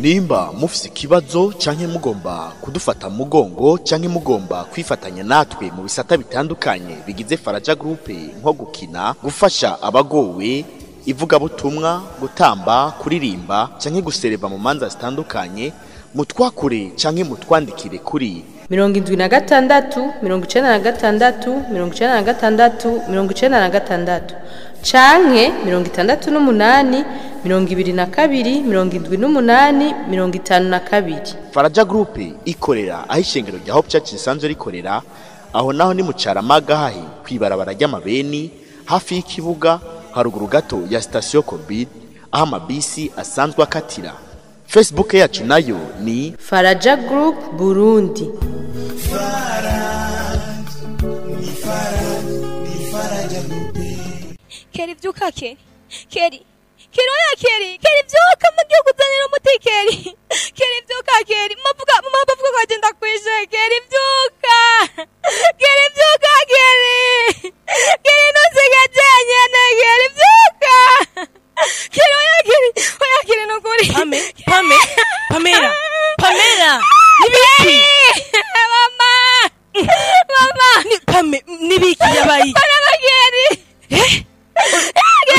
Nimba mufise ikibazo canke mugomba kudufata mugongo canke mugomba kwifatanya natwe mu bisata bitandukanye bigize Faraja Group, nko gukina, gufasha abagowe, ivugabutumwa, gutamba, kuririmba canke gusereva mu manza zitandukanye, mutwakure canke mutwandikire kuri 76 96 96 96 canke 68 22 78 52. Faraja Group ikorera aho ishengero rya Hope Church risanzwe rikorera, aho naho ni mu Caramaga hahi kwibarabara ry'amabeni hafi y'ikibuga haruguru gato ya station Covid aho amabisi asanzwe akatira. Facebook yacu nayo ni Faraja Group Burundi. Keri vyuka Keri. Keri. Keri oya Keri. Keri vyuka mugiye kuzanira umuti Keri. Keri vyuka Keri. Mavuga mama bavuga ko agenda kwishe. Keri vyuka. Keri vyuka Keri. Keri ntusiga jenyene Keri vyuka. Keri oya Keri. Oya Keri nukuri. Pame, Pame, Pamela, Pamela. Nibiki? Mama. Mama. Ni Pame, nibiki yabaye? Mama Keri. Eh?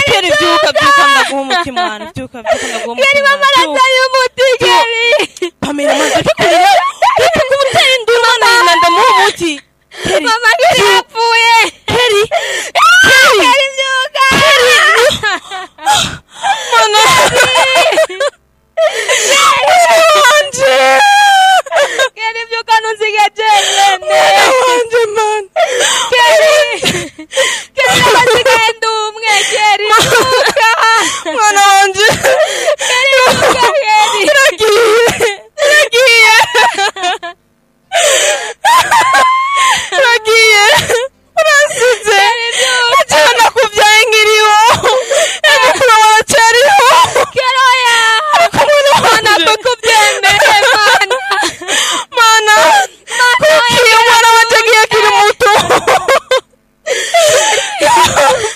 Keri vyuka vyuka ndaguha umuti mwana, vyuka vyuka ndaguha umuti. Keri mama arazanye umuti Keri. Pamela mwana reka kurira, reka kumutera induru mwana ndamuha umuti. Keri. Mama Keri yapfuye. Keri. Keri. Keri vyuka. Keri. Mwana. Wanje. Keri vyuka ntunsige jenyene. Wanje mwana. Keri. Keri nasigaye ndi umwe Keri vyuka. Mwana wanje. Keri vyuka Keri. Uragiye. Uragiye. Uragiye. Uransize. Keri vyuka. Najewe nakuvyaye nkiriho. Mukuru wawe aracyariho. Keri oya. Ariko mwana Mana wanje. kukubyemere mana. Mana. Kuki umwana wanje agiye akiri muto.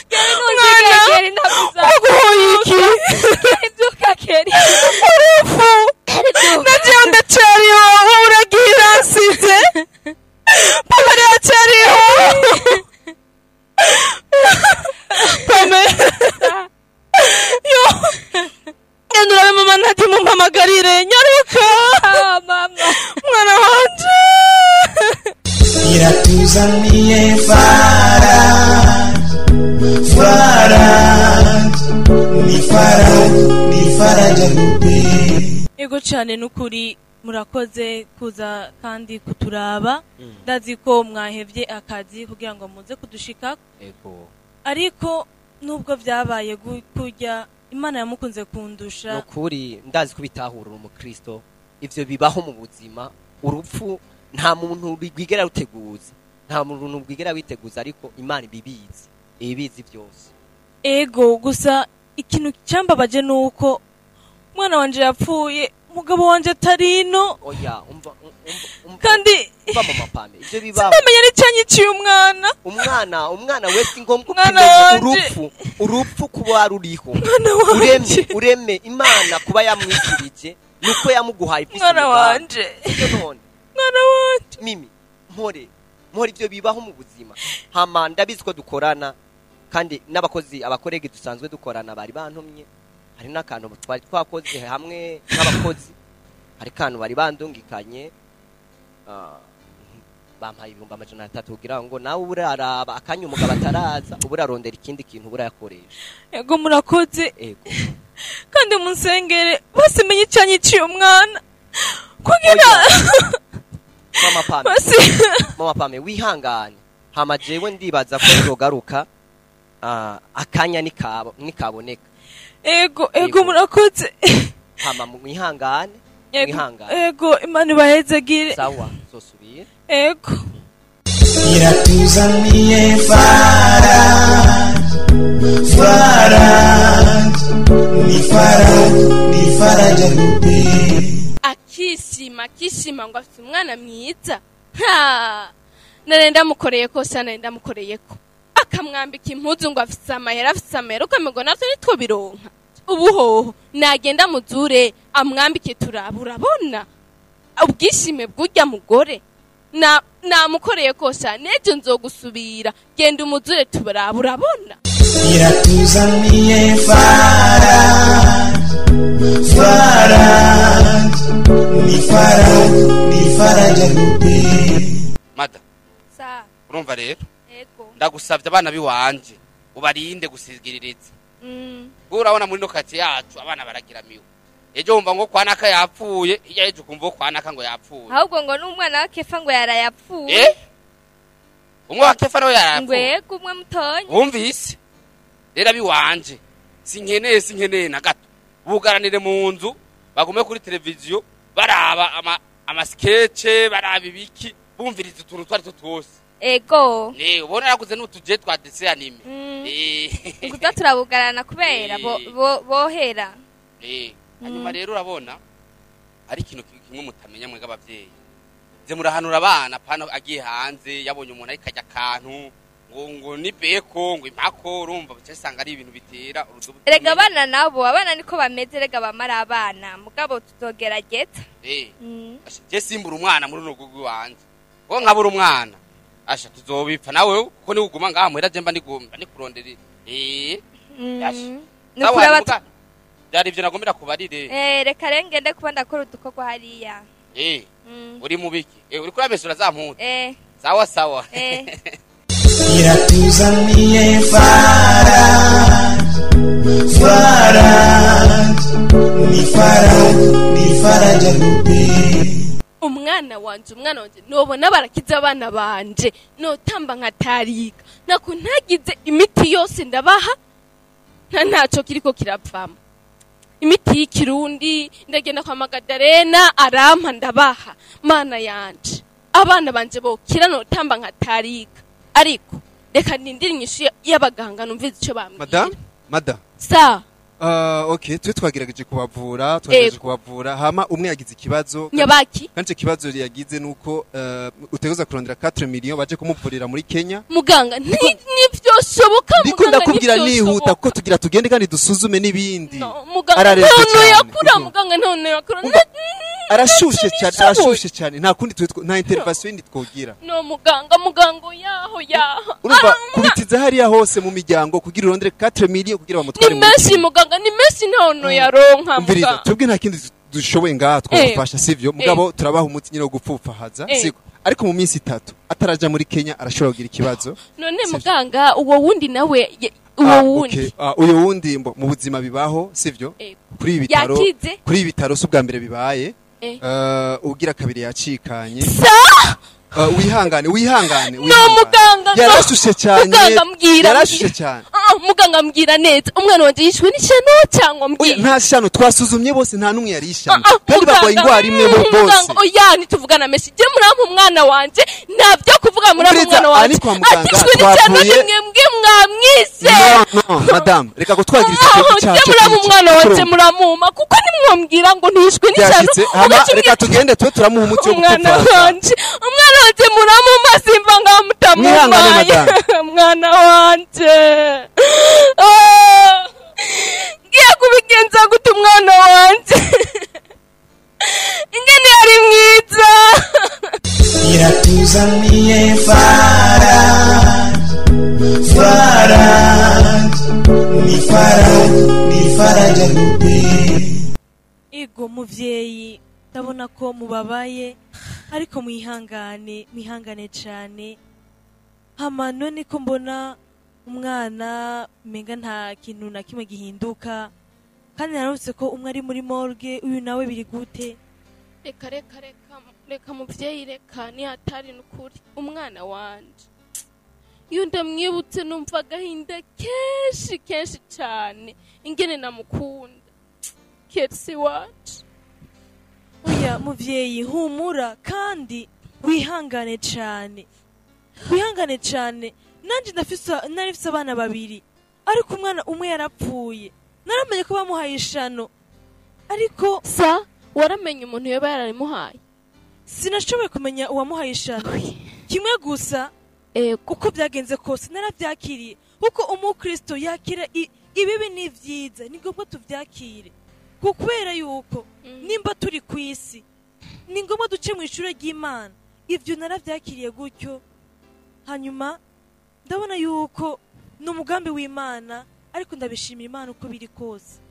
Keri ntunsige Mwana. Keri ndagusaba. Waguhoye iki? Keri vyuka Keri. Urupfu. Keri vyuka. Najewe ndacyariho. Wowe uragiye uransize. Papa aracyariho. Pamela. Yo. Genda urabe mama ntati mumpamagarire. Nyaruka. Ah, mama. Mwana wanje. Iratuzaniye Faraja, Faraja, ni Faraja, ni Faraja Group. Ego cyane nukuri murakoze kuza kandi kuturaba. Ndazi ko mwahevye akazi kugira ngo muze kudushika, Ego. ariko nubwo vyabaye kurya Imana yamukunze kundusha. Nukuri ndazi kubitahura umukristo, ivyo bibaho mu buzima. Urupfu nta muntu rwigera ruteguza, nta muntu rwigera witeguza, ariko Imana ibibizi, ibibizi byose. Ego gusa ikintu cyambabaje nuko umwana wanje yapfuye, umugabo wanje atarino. Oya, umva umva umva kandi umva mama Pame, ivyo bibaho. sinamenya n'icyanyiciye umwana. Umwana wese ngombwa Mwana kumenya wanje. urupfu, urupfu kuba ruriho. Mwana Ureme, wanje. ureme Imana kuba yamwikirije nuko yamuguhaye ifise Mwana umugambi. wanje. Sivyo none? Mwana wanje. Mimi, mpore, mpore ivyo bibaho mu buzima. Hama ndabizi ko dukorana kandi n'abakozi abakorege dusanzwe dukorana bari bantumye. Hari n'akantu twari twakoze hamwe n'abakozi. Hari kantu bari bandungikanye. Bampaye 300,000 kugira ngo nawe uraraba akanya umugabo ataraza uburarondera ikindi kintu burayakoresha. Ego murakoze. Ego. Kandi munsengere bose menye icyanyiciye umwana kugira Mama Pame. bose. Mama Pame wihangane. Hama jewe ndibaza ko nzogaruka akanya nikaboneka. Ego, ego murakoze. Hama mwihangane, Ego, mwihangane. ego Imana ibahezegire. Sawa, zosubira. Ego. Iratuzaniye Faraja, Faraja, ni Faraja, ni Faraja Group. Akishima akishima ngo afite umwana mwiza. Ha! Nari ndamukoreye kose, nari ndamukoreye ko akamwambika impuzu ngo afite amahera, afite amahera, ukamengo natwe ntitwobironka. Ubuhoho nagenda muzure amwambike turaba, urabona ubwishime bw'urya mugore. Namukoreye kosha nejo nzogusubira, genda umuzure turaba, urabona. Iratuzaniye Faraj, Faraj, ni Faraj, ni Faraja Groupe. Mada, Sa. Urumva rero? Ego. Ndagusavye abana biwanje ubarinde gusigiriritsa. Urabona muri no kati yacu abana baragiramiwe. Ejo wumva ngo kwanaka yapfuye, iya ejo kumva kwanaka ngo yapfuye. Ahubwo ngo n'umwana wa Kefa ngo yarayapfuye. Umwe wa Kefa nawe yarayapfuye. Ngwego umwe mutonyi. Wumvise? Rero abiwanje sinkeneye na gato. Bugaranire mu nzu, bagume kuri televiziyo, baraba ama sketch, baraba ibiki, bumviriza utuntu twari twose. Ego. Ubona yaguze n'utuje twa dessin anime. Nguza turabugarana kubera bohera. Hanyuma rero urabona ari ikintu kimwe mutamenya mwega abavyeyi. Ze murahanura abana pano agiye hanze yabonye umuntu ariko ajya akantu ngo ni beko ngo impako, urumva bice sanga ari ibintu bitera urudubu. Erega abana nabo abana niko bameze, erega bamara abana mugabo tuzogerageza. Je simbura umwana muri rugo rwanje. Ngo nkabura umwana. Asha tuzobipfa nawe kuko ni uguma ngaha muhera je mba ndigomba nikurondera. Nukura byari ivyo nagomera kubarire. Reka rengende kuba ndakora udukorwa hariya. Uri mubiki? Uri kuramesura za mpuzu? Sawa sawa. Iratuzaniye Faraj, Faraj, ni Faraj, ni Faraja Groupe. Umwana wanje nobona barakiza abana banje notamba nkatarika nako ntagize imiti yose ndabaha ntaco kiriko kirapfama. Imiti y'ikirundi ndagenda kwa Magadarena arampa ndabaha. Mana yanje abana banje bokira notamba nkatarika, ariko reka ndindire inyishu y'abaganga numvize ico bambwira. Madam sa okay, twe twagerageje kubavura, hama umwe yagize ikibazo. Nyabaki? Kandi ico kibazo yagize nuko utegerezwa kurondera 4 million baje kumuvurira muri Kenya. Muganga nivyoshoboka muganga, ndakubwira nihuta kuko tugira tugende kandi dusuzume n'ibindi. Muganga none yakura, muganga none yakura. Arashushe cyane, nta kundi nta intervention yindi twogira. No muganga yaho. Urumva kubitiza hariya hose mu miryango kugira urondere 4 million kugira bamutware. Ni menshi muganga, ni menshi ntaho yaronka muganga. Twebwe nta kindi dushoboye ngaha twabafasha sivyo, mugabo turabaha umuti nyine wo gupfupfahaza siko, ariko mu minsi 3 ataraja muri Kenya arashobora kugira ikibazo. None muganga uwo wundi nawe uwo wundi uyo wundi mu buzima bibaho sivyo, kuri ibitaro si ubwa mbere bibaye. Ugira kabiri yacikanye. Wihangane. No muganga yarashushe cyane. Muganga mbwira neza umwana wanje yishwe n'ishano cyangwa mbwira? Nta shano twasuzumye bose nta numwe yari ishano kandi bagwaye ingwara imwe bose. Oya nituvugana meshi je murampa umwana wanje ntabyo kuvuga murampa umwana wanje. Atishwe n'ishano mwembwe mwamwise. No madam reka gutwagiriza ikintu cyacu. Je murampa umwana wanje muramuma kuko nimwombwira ngo ntishwe n'ishano. Reka tugende twe turamuha umuti wo gupfupfaza. Umwana wanje muramuma simva ngamutamumaye. Mwana wanje ngiye kubigenza gute umwana wanje ingene yari mwiza. Iratuzaniye Faraj, Faraj, ni Faraj, ni Faraja Groupe. Ego muvyeyi ndabona ko mubabaye ariko mwihangane cyane. Hama none ko mbona umwana menga nta kintu na kimwe gihinduka kandi narose ko umwe ari muri morgue uyu nawe biri gute? Reka muvyeyi reka ni hatari nukuri. Umwana wanje iyo ndamwibutse numva agahinda kenshi cyane ingene namukunda. Kersi wanje. Oya muvyeyi humura kandi wihangane cyane. Nanje narifise abana babiri ariko umwana umwe yarapfuye naramenye ko bamuhaye ishano ariko sa waramenye umuntu yoba yararimuhaye? Sinashoboye kumenya uwamuhaye ishano kimwe gusa uko byagenze kose naravyakiriye Kuko umukristo yakira ibibi n'ivyiza, ni ngombwa tuvyakire. Kubera yuko nimba turi ku isi, ni ngombwa duce mu ishure ry'Imana. Ivyo naravyakiriye gutyo, hanyuma ndabona yuko ni umugambi w'Imana, ariko ndabishimira Imana uko biri kose.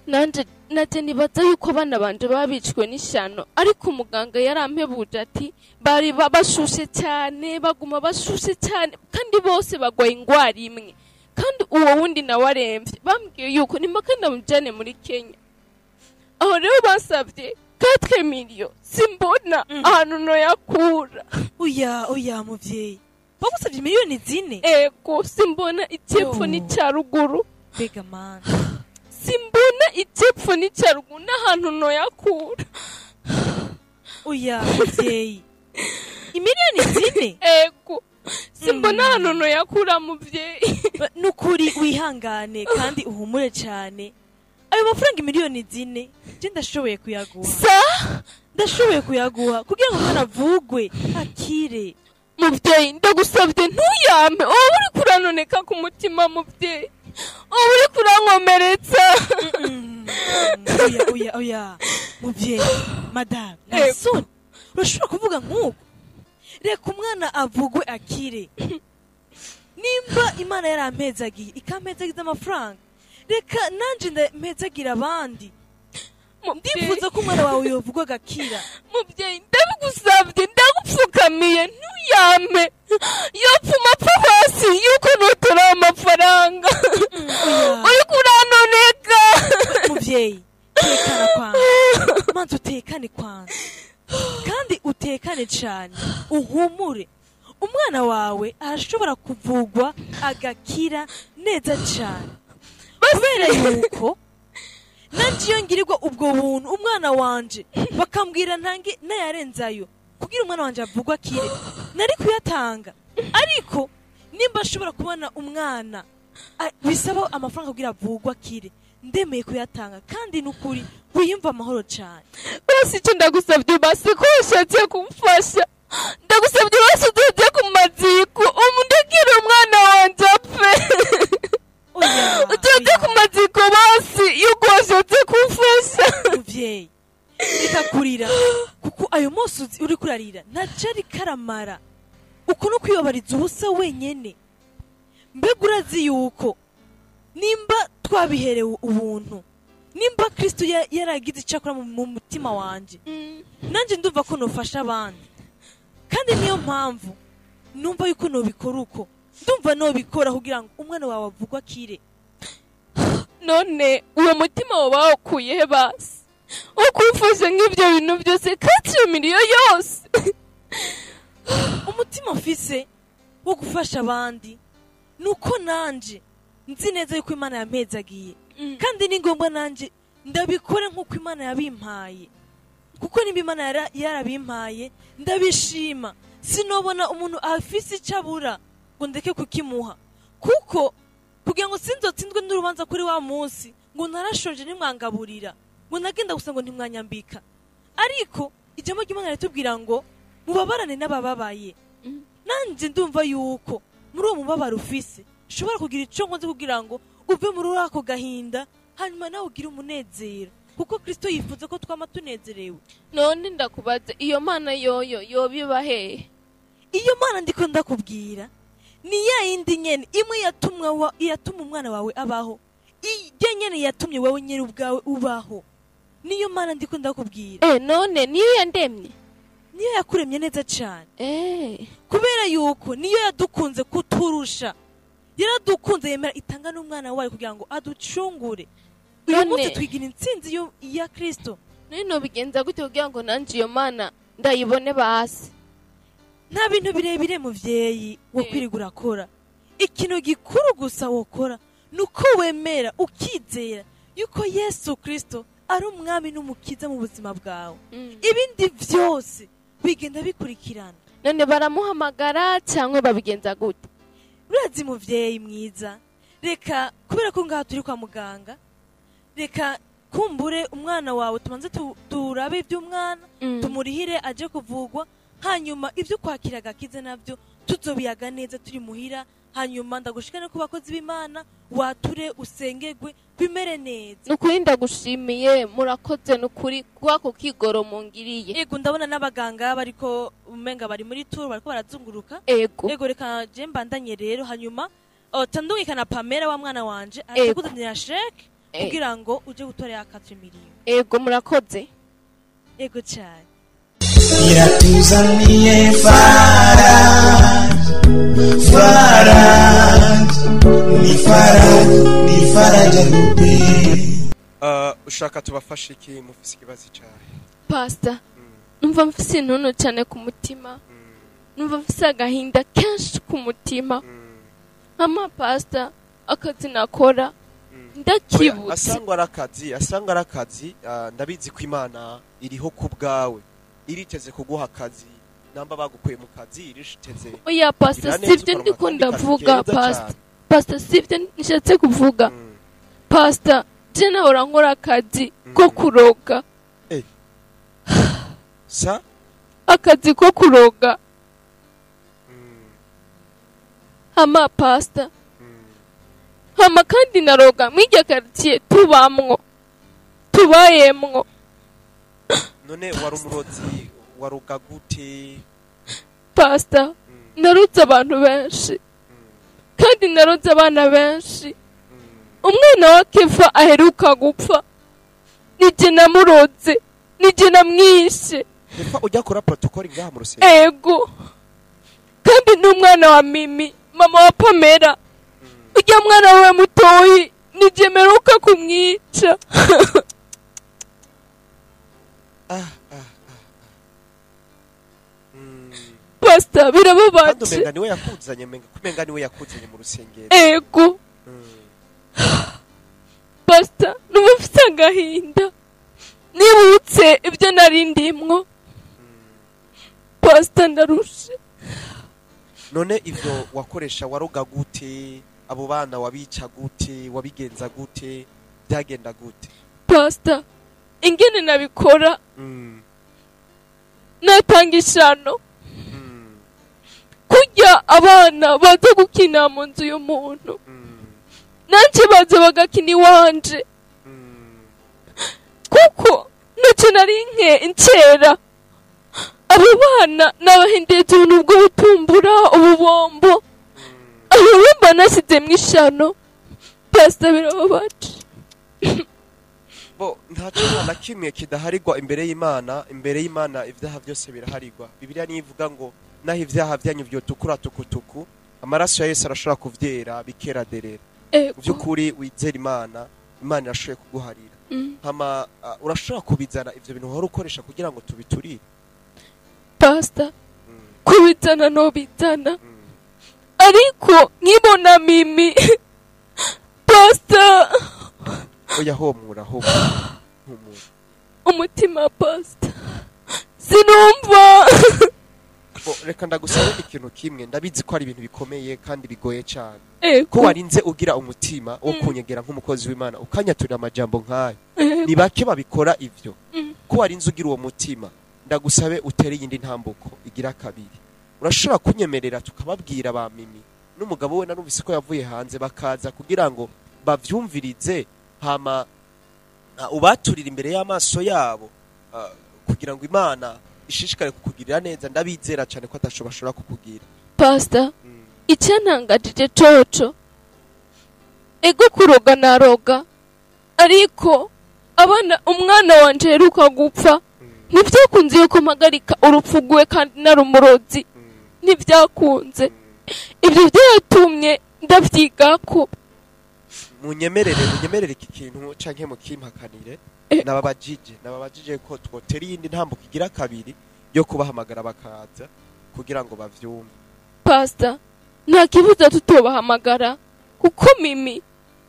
Nanje naje nibaza yuko abana banje babicwe n'ishano, ariko umuganga yarampebuje ati bari bashushe cyane, baguma bashushe cyane, kandi bose bagwaye ingwara imwe, kandi uwo wundi nawe aremvye. Bambwiye yuko nimba ndamujane muri Kenya. Aho rero basabye 4 millions, simbona ahantu noyakura. Oya oya muvyeyi, bagusabye miliyoni 4? Ego, simbona icyepfo n'icya ruguru. Mbega mana, simbona icyepfo n'icya ruguru n'ahantu noyakura. Oya muvyeyi, imiliyoni 4? Ego, simbona ahantu noyakura muvyeyi. Nukuri wihangane kandi uhumure cyane. Ayo mafaranga miliyoni 4 je ndashoboye kuyaguha. Sa ndashoboye kuyaguha kugira ngo umwana avugwe akire. Muvyeyi, ndagusabye ntuyampe, wowe uri kuranoneka ku mutima muvyeyi, wowe uri kurankomeretsa. Oya oya oya muvyeyi, madame Nelson, urashobora kuvuga nk'uko? Reka umwana avugwe akire. Nimba Imana yarampezagiye ikampezagiza amafaranga, reka nanje ndampezagira abandi. Ndifuza ko umwana wawe yovugwa agakira. Muvyeyi, ndabigusabye, ndagupfukamiye, ntuyampe. Yopfuma apfa hasi yuko notora amafaranga. Uri kuranoneka. Muvyeyi, tekana kwanza. Manza utekane kwanza, kandi utekane cyane, uhumure. Umwana wawe arashobora kuvugwa agakira neza cyane. Kubera yuko nanje iyo ngirirwa ubwo buntu umwana wanje bakambwira ntange nayarenzayo kugira umwana wanje avugwa akire, nari kuyatanga. Ariko nimba ashobora kubona umwana bisaba amafaranga kugira avugwa akire, ndemeye kuyatanga. Kandi nukuri wiyumva amahoro cyane. Basi icyo ndagusabye, basi ko ushatse kumfasha, ndagusabye basi uzoze ku maziko umundekere umwana wanje apfe. Uzoze ku maziko basi yuko washatse kumfasha. Muvyeyi, reka kurira, kuko ayo munsi uri kurarira ntacari karamara. Uko no kwiyobariza ubusa wenyene. Mbega urazi yuko nimba twabiherewe ubuntu, nimba Kristo yaragize icyo akora mu mutima wanje, nanje ndumva ko nofasha abandi. Kandi niyo mpamvu numva yuko nobikora uko ndumva nobikora kugira ngo umwana wawe avugwe akire. None uwo mutima wawe wawukuye he basi ukumfasha nk'ibyo bintu byose, 4 miliyo yose? Umutima mfise wo gufasha abandi nuko nanje nzi neza yuko Imana yampezagiye, kandi ni ngombwa nanje ndabikore nk'uko Imana yabimpaye. Kuko nimba Imana yarabimpaye ndabishima. Sinobona umuntu afise icyo abura ngo ndeke kukimuha, kuko kugira ngo sinzotsindwe n'urubanza kuri wa munsi ngo narashonje ntimwangaburira, ngo nagenda gusa ngo ntimwanyambika. Ariko ijambo ry'Imana riratubwira ngo mubabarane n'abababaye. Nanje ndumva yuko muri uwo mubabaro ufise ushobora kugira icyo nkoze kugira ngo uve muri ako gahinda, hanyuma nawe ugire umunezero, kuko Kristo yifuza ko twama tunezerewe. None ndakubaza, iyo mana yoyo yobiba hehe? Iyo mana ndiko ndakubwira ni ya yindi nyene imwe yatumwa yatuma umwana wawe abaho, ijya nyene yatumye wewe nyene ubwawe ubaho. Niyo mana ndiko ndakubwira. None niyo yandemye, niyo yakuremye neza cyane. Kubera yuko niyo yadukunze kuturusha, yaradukunze yemera itanga n'umwana wayo kugira ngo aducungure. Uyu munsi twigira intsinzi ya Kristo. None nobigenza gute kugira ngo nanje iyo mana ndayibone basi? Nta bintu birebire muvyeyi wo kwirigura akora. Ikintu gikuru gusa wokora nuko wemera ukizera yuko Yesu Kristo ari umwami n'umukiza mu buzima bwawe. Ibindi vyose bigenda bikurikirana. None baramuhamagara cyangwa babigenza gute? Urazi muvyeyi mwiza, reka kubera ko ngaha turi kwa muganga, reka kumbure umwana wawe tumanze turabe iby'umwana, tumurihire aje kuvugwa, hanyuma ibyo kwakira agakiza nabyo tuzobiyaga neza turi muhira, Hanyuma ndagushikane ku bakozi b'Imana, wature usengegwe bimere neza. Nukuri ndagushimiye, murakoze nukuri kwako kigoro mungiriye. Ego, ndabona n'abaganga bariko umenga bari muri tour, bariko barazunguruka. Ego. Ego, reka je mbandanye rero, hanyuma tandungikana Pamela wa mwana wanje Ego. atakuzanira chèque kugira ngo uje gutorera 4 millions. Ego, murakoze. Ego cyane. Iratuzaniye Faraj, Faraj, ni Faraj, ni Faraja Groupe. Ushaka tubafashe iki mufise ikibazo cyawe? Pastor, numva mfise intuntu cyane ku mutima. Numva mfise agahinda kenshi ku mutima. Ama pastor, akazi nakora ndakibutse. Asangwa arakazi, ndabizi ko Imana iriho ku bwawe. Iriteze kuguha akazi, namba bagukuye mu kazi irishiteze. Oya pastor, sivyo ndiko ndavuga pastor. Pastor, sivyo nshatse kuvuga. Pastor, je nahora nkora akazi ko kuroga. Sa? Akazi ko kuroga. Ama pastor. Hama kandi naroga mwirya quartier tubamwo. Tubayemwo. None wari umurozi, waroga gute? Pastor, narutse abantu benshi. Kandi narutse abana benshi. Umwana wa Kefa aheruka gupfa. Nije namuroze, nije namwishe. Kefa ujya kora protocol ngaha mu rusengero? Ego. Kandi n'umwana wa Mimi, mama wa Pamela. Ujya mwana we mutoyi, nije meruka kumwica. Pastor, birababaje. Umenga niwe yakuzanye, kumenga niwe yakuzanye mu rusengero. Ego. Pastor, numva mfite agahinda. Nibutse ibyo nari ndimwo. Pastor, ndarushe. None ivyo wakoresha waroga gute? Abo bana wabica gute? Wabigenza gute? Byagenda gute? Pastor, ingene nabikora. Natanga ishano. Kurya abana baza gukina mu nzu y'umuntu. Nanje baza bagakina iwanje. Kuko ntacyo nari nkera. Abo bana nabahindiye utuntu bw'ubutumbura, ububombo. Abo bumva nasize mu ishano. Pastor, birababaje. Bo nta cyaha na kimwe kidaharigwa imbere y'Imana. Imbere y'Imana ibyaha byose biraharigwa. Bibiliya niyo ivuga ngo naho ibyaha byanyu byotukura tukutuku, amaraso ya Yesu arashobora kuvyera bikera derera. Mu by'ukuri wizera Imana, Imana irashoboye kuguharira. Hama urashobora kubizana ivyo bintu uhora ukoresha kugira ngo tubiturire? Pastor, kubizana no bizana. Ariko nkibona Mimi. Pastor, oya homura humura. Umutima pastor, sinumva. Bo reka ndagusaba ikintu kimwe, ndabizi ko ari ibintu bikomeye kandi bigoye cyane. Ko warinze ugira umutima wo kunyegera nk'umukozi w'Imana ukanyaturira amajambo nkayo. Ni bake babikora ivyo. Ko warinze ugira uwo mutima, ndagusabe utere yindi ntambuko igira kabiri. Urashobora kunyemerera tukababwira ba Mimi n'umugabo we narumvise ko yavuye hanze, bakaza kugira ngo bavyumvirize, hama ubaturira imbere y'amaso yabo, kugira ngo Imana ishishikare kukugirira neza. Ndabizera cyane ko atashobora kukugira. Pastor, icyantangaje coco. Ego kuroga naroga. Ariko abana umwana wanje heruka gupfa. Ntivyakunze yuko mpagarika urupfu rwe kandi narumurozi. Ntivyakunze. Ibyo byatumye ndavyigako. Munyemerere iki kintu canke mukimpakanire. Nababajije ko twotera iyindi ntambuko igira kabiri yo kubahamagara bakaza kugira ngo bavyumve. Pastor, nta kibuza tutobahamagara kuko Mimi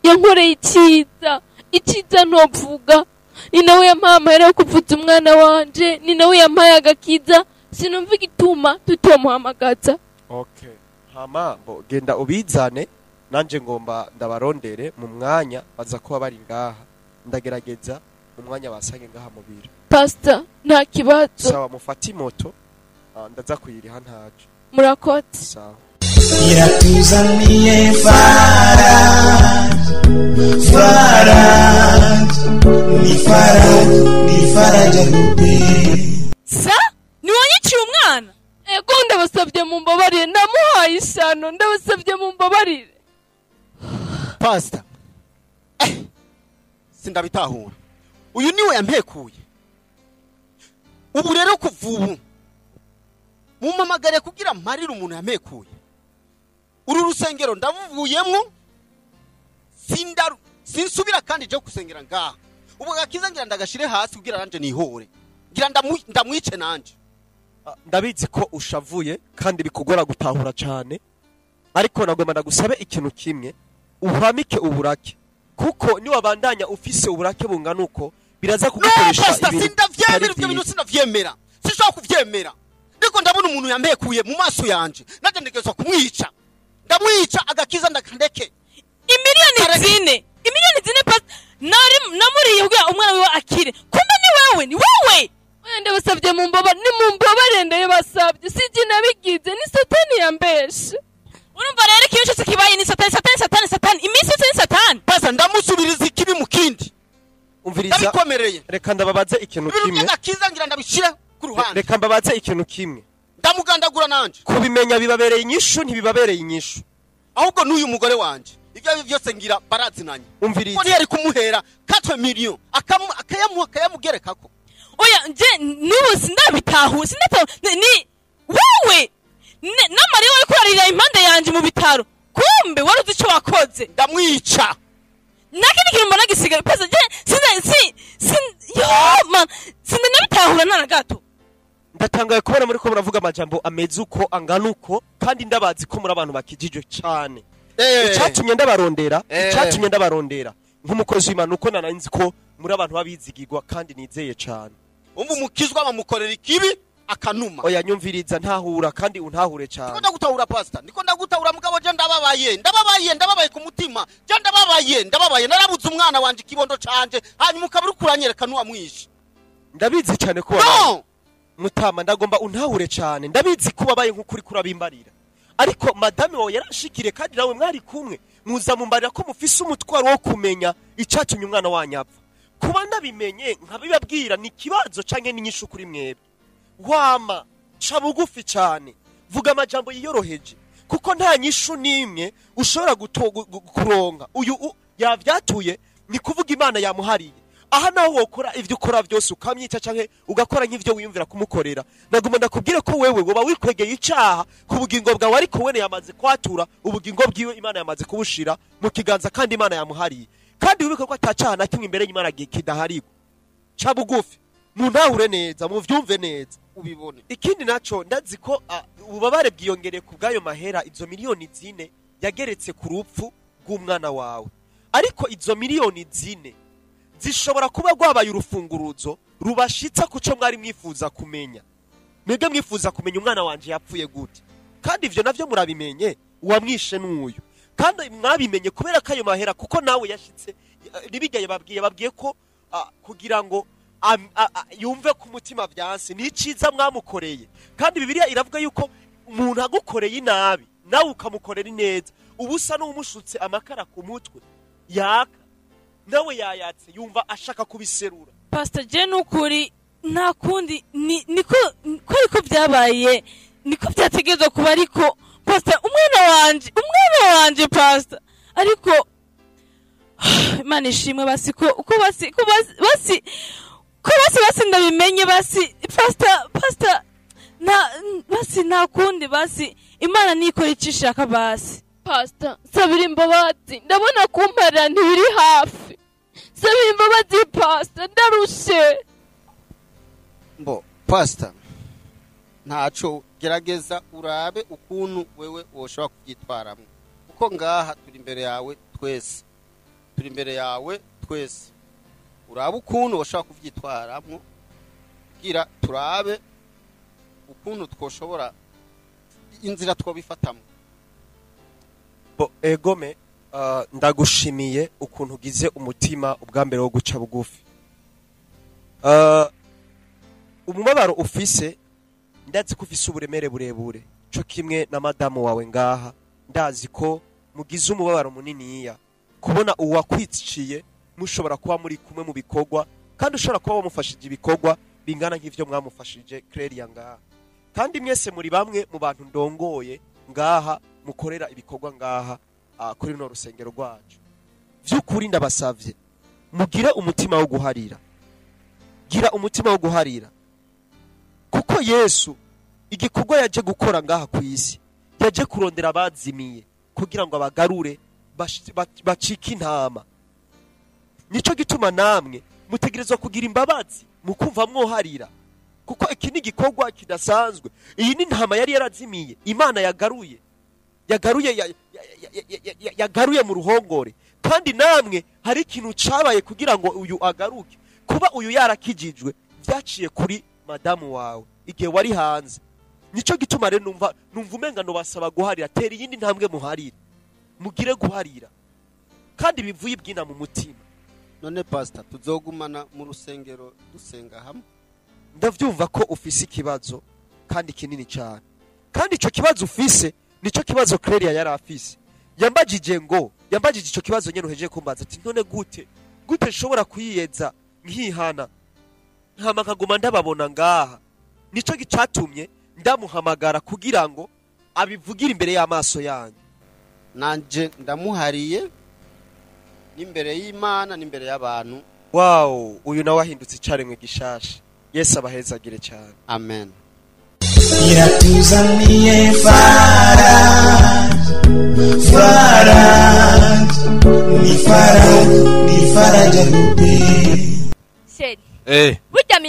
yankoreye icyiza ntovuga. Ni nawe yampaye amahera yo kuvuza umwana wanje, ni nawe yampaye agakiza, sinumva igituma tutomuhamagaza. Okay. Hama bo genda ubizane, nanje ngomba ndabarondere mu mwanya baza kuba bari ngaha. Ndagerageza mu mwanya basange ngaha mu biro. Pastor, nta kibazo. Sawa, mufate imoto, ndaza kuyiriha ntaco. Murakoze. Sawa. Iratuzaniye Faraj, Faraj, ni Faraj, ni Faraja Groupe. Sa ni wanyiciye umwana? Ego, ndabasabye mumbabarire, ndamuhaye ishano, ndabasabye mumbabarire. Pastor, sindabitahura. Uyu niwe yampekuye. Ubu rero kuva ubu mumamagare kugira mparire umuntu yampekuye. Uru rusengero ndavuvuyemwo, sinsubira kandi je gusengera ngaha. Ubu gakiza ngira ndagashire hasi kugira nanje nihore. Ngira ndamwice nanje. Ndabizi ko ushavuye kandi bikugora gutahura cyane, ariko nagomba ndagusabe ikintu kimwe, uhamike uburake, kuko niwabandanya ufise uburake bungana uko biraza kugukoresha. No, ibintu sindavyemera, ibyo bintu sindavyemera, sinshobora kuvyemera. Ndiko ndabona umuntu yampekuye mu maso yanje, naje ndegerezwa kumwica. Ndamwica agakiza ndakandeke. Imiliyoni zine, imiliyoni zine pas nari namuriye kugira umwana wiwe akire. Kumbe ni wewe, ni wewe. Ndabasabye mumbabarire, ni mumbabarire, ndabasabye. Sije nabigize, ni satani yambeshe. Urumva rero ikintu cyose kibaye ni satani, satani, satani, satani. Iminsi yose ni satani. Pasa ndamusubiriza ikibi mu kindi. Umviriza. Ndabikomereye. Reka ndababaze ikintu kimwe. Agakiza ngira ndabishira ku ruhande. Reka mbabaze ikintu kimwe. Ndamugandagura nanje. Kubimenya bibabereye inyishu, ntibibabereye inyishu. Ahubwo n'uyu mugore wanje ivyo ari byose ngira barazinanye. Umviriza. Ko yari kumuhera 4 million akayamuha akayamugerekako. Oya nje nubu sindabitahu, sindatahu ni wewe namari wari kurarira impande yanje mu bitaro, kumbe wari uzi ico wakoze. Ndamwica. Nakindi kintu mbona gisigaye pesa je sinda yo man sindabitahura na gato. Ndatangaye kubona muri ko muravuga amajambo ameze uko angana uko, kandi ndabazi ko muri abantu bakijijwe cyane. Icyatumye ndabarondera, icyatumye ndabarondera nk'umukozi w'Imana uko nananzi ko muri abantu babizigirwa kandi nizeye cyane. Umva umukizwa bamukorera ikibi akanuma. Oya nyumviriza, ntahura kandi untahure cyane. Ndiko ndagutahura pastor, ndiko ndagutahura mugabo je ndababaye, ndababaye, ndababaye ku mutima. Je ndababaye, ndababaye, narabuze umwana wanje ikibondo canje, hanyuma ukabura kuranyereka nuwamwishe. Ndabizi cyane ko wabaye. Mutama ndagomba untahure cyane, ndabizi ko wabaye nk'ukuri kurabimbarira. Ariko madame wawe yarashikire kandi nawe mwari kumwe, muza mumbarira ko mufise umutwaro wo kumenya icatumye umwana wanyu apfa. Kuba ndabimenye nkabibabwira ni kibazo canke n'inyishu kuri mwebwe. Wama ca bugufi cyane, vuga amajambo yiyoroheje, kuko nta nyishu nimwe ushobora kuronka. Uyu yavyatuye ni kuvuga Imana yamuhariye. Aha naho wokora ivyo ukora byose ukamyica canke ugakora nk'ivyo wiyumvira kumukorera, naguma ndakubwire ko wewe woba wikwegeye icaha ku bugingo bwawe, ariko wene yamaze kwatura ubugingo bwiwe, Imana yamaze kubushira mu kiganza kandi Imana yamuhariye. Kandi wibuke ko atacaha na kimwe imbere y'Imana kidaharigwa. Ca bugufi, muntahure neza, muvyumve neza, ubibone. Ikindi naco ndazi ko ububabare bwiyongereye ku bw'ayo mahera, izo miliyoni 4 yageretse ku rupfu rw'umwana wawe. Ariko izo miliyoni 4 zishobora kuba rwabaye urufunguruzo rubashitsa kuco mwari mwifuza kumenya. Mwebwe mwifuza kumenya umwana wanje yapfuye gute, kandi ivyo navyo murabimenye, uwamwishe n'uyu. Kandi mwabimenye kubera ko ayo mahera, kuko nawe yashitse nibigaye babwiye ko kugira ngo yumve ku mutima vyanse ni iciza mwamukoreye. Kandi Bibiliya iravuga yuko umuntu agukoreye inabi nawe ukamukorera ineza, ubusa n'umushutse amakara ku mutwe yaka, nawe yayatse yumva ashaka kubiserura. Pastor je nukuri nta kundi niko ko byabaye, niko byategerezwa kuba, ariko pastor umwana wanje pastor, ariko Imana ishimwe basi ko basi ko basi ko basi basi ndabimenye basi pastor na basi nta kundi basi Imana nikora icishaka basi. Pastor sabira imbabazi, ndabona kumparira ntibiri hafi. Sabira imbabazi pastor, ndarushe. Mbo pastor ntaco gerageza urabe ukuntu wewe woshobora kubyitwaramo, kuko ngaha turi imbere yawe twese, turi imbere yawe twese. Urabe ukuntu woshobora kubyitwaramo, kugira turabe ukuntu twoshobora inzira twobifatamo. Bo egome ndagushimiye ukuntu ugize umutima ubwa mbere wo guca bugufi. Umubabaro ufise ndazi ko ufise uburemere burebure, co kimwe na madamu wawe ngaha. Ndazi ko mugize umubabaro muniniya kubona uwakwiciye mushobora kuba muri kumwe mu bikorwa, kandi ushobora kuba wamufashije ibikorwa bingana nk'ivyo mwamufashije Clelia ngaha. Kandi mwese muri bamwe mu bantu ndongoye ngaha, mukorera ibikorwa ngaha kuri runo rusengero rwacu. Vy'ukuri ndabasavye mugire umutima wo guharira. Gira umutima wo guharira, kuko Yesu igikorwa yaje gukora ngaha ku isi, yaje kurondera abazimiye kugira ngo abagarure bacike intama. Nico gituma namwe mutegerezwa kugira imbabazi, mukumva mwoharira, kuko iki ni igikorwa kidasanzwe. Iyi ni intama yari yarazimiye, Imana yagaruye yagaruye mu ruhongore. Kandi namwe hari ikintu cabaye kugira ngo uyu agaruke. Kuba uyu yarakijijwe byaciye kuri madamu wawe igihe wari hanze. Nico gituma rero numva umenga no basaba guharira. Tera iyindi ntambwe muharire, mugire guharira, kandi bivuye ibwina mu mutima. None pastor, tuzogumana mu rusengero dusenga hamwe? Ndavyumva ko ufise ikibazo kandi kinini cyane, kandi ico kibazo ufise nico kibazo Clelia yari afise. Yambajije ico kibazo nyene uhejeje kumbaza, ati none gute nshobora kwiyeza nkihana nkama nkaguma ndababona ngaha. Nico gicatumye ndamuhamagara kugira ngo abivugire imbere y'amaso yanyu. Nanje ndamuhariye n'imbere y'Imana n'imbere y'abantu. Wow, uyu nawe ahindutse icaremwe gishasha. Yesu abahezagire cyane. Amen. Iratuzaniye Faraj, Faraj, ni Faraj, ni Faraja Groupe. Sheri. Burya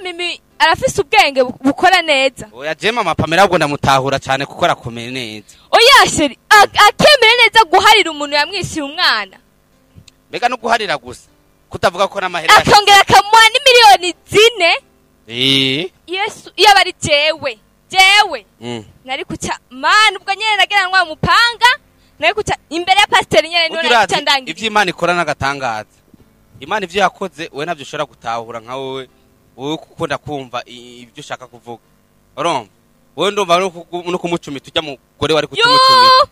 mimi arafise ubwenge bukora neza. Oya je mama Pamela ubwo ndamutahura cyane kuko arakomeye neza. Oya sheri, akemere neza guharira umuntu yamwishyuye umwana. Mbega no guharira gusa, kutavuga ko n'amahera akongera akamuha ni miliyoni 4. Yesu iyo bari jewe. Nari kuca man ubwo nyene nagera ngwa mupanga, nari kuca imbere ya pastor nyene none naca ndangira. Ivyo Imana ikora n'agatangaza. Imana ivyo yakoze we navyo ushobora gutahura nka wowe kuko ndakumva ivyo ushaka kuvuga. Urumva? Wowe ndumva no kumucumita ujya mugore wari kutumucumita.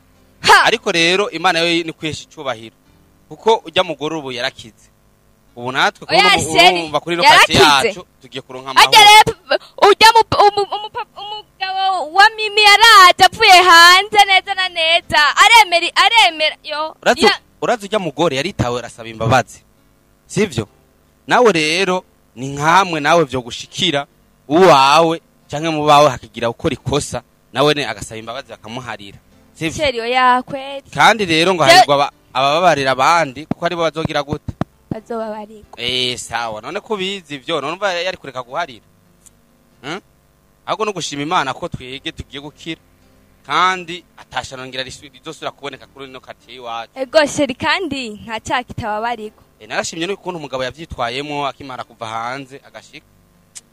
Ariko rero Imana yo ni kwihesha icubahiro, kuko ujya mugore ubu yarakize. Ubu natwe kumva kuri lokasi yacu tugiye kuronka amahoro. Ujya umugabo wa Mimi yaraje avuye hanze neza na neza, aremera yo. Urazi ujya mugore yaritawe arasaba imbabazi, sivyo? Nawe rero ni nkamwe nawe vyo gushikira uwawe canke mu bawe hakigira ukora ikosa, nawe ne agasaba imbabazi bakamuharira, sivyo? Sheri oya kweli. Kandi rero ngo harirwa abababarira abandi kuko ari bo bazogira gute? Bazobabarira. Sawa. None kubizi ivyo none umva yari kureka guharira. Ahubwo no gushima Imana ko twege tugiye gukira, kandi atashanongira rizosubira kuboneka kuri no quartier iwacu. Ego sheri, kandi nta cyakitababariko. Narashimye n'ukuntu umugabo yavyitwayemo akimara kuva hanze agashika.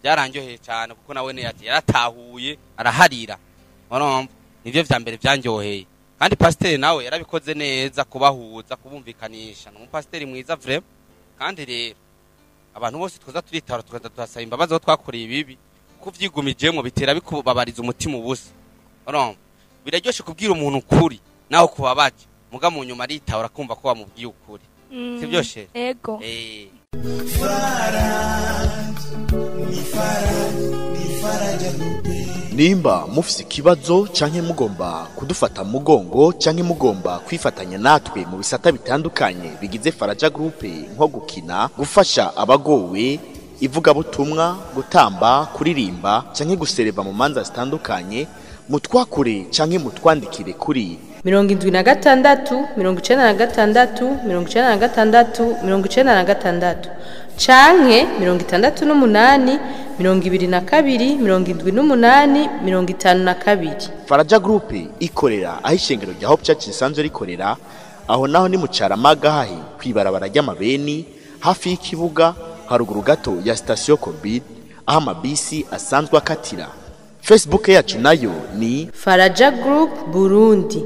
Byaranjoheye cyane kuko nawe ne yaratahuye araharira. Urumva nivyo vya mbere byanjoheye. Kandi pasiteri nawe yarabikoze neza kubahuza, kubumvikanisha. Ni umupasiteri mwiza vraiment. Kandi rero abantu bose twoza turitara tukaza tuhasaba imbabazi aho twakoreye ibibi, kuko vyigumijemwo bitera bikubabariza umutima ubusa. Urumva biraryoshe kubwira umuntu ukuri naho kubabaje, muga mu nyuma aritahura kumva ko wamubwiye ukuri. Sivyo she? Ego. Faraj, ni Faraj, ni Faraja Groupe. Nimba mufise ikibazo canke mugomba kudufata mugongo canke mugomba kwifatanya natwe mu bisata bitandukanye bigize Faraja Groupe, nko gukina, gufasha abagowe, ivugabutumwa, gutamba, kuririmba canke gusereva mu manza zitandukanye, mutwakure canke mutwandikire kuri 76 96 96 96 canke 68 22 78 52. Faraja Groupe ikorera aho ishengero rya Hope Church risanzwe rikorera, aho naho ni mu Caramaga hahi kwibarabara ry'amabeni hafi y'ikibuga haruguru gato ya station Covid, aho amabisi asanzwe akatira. Facebook yacu nayo ni Faraja Group Burundi.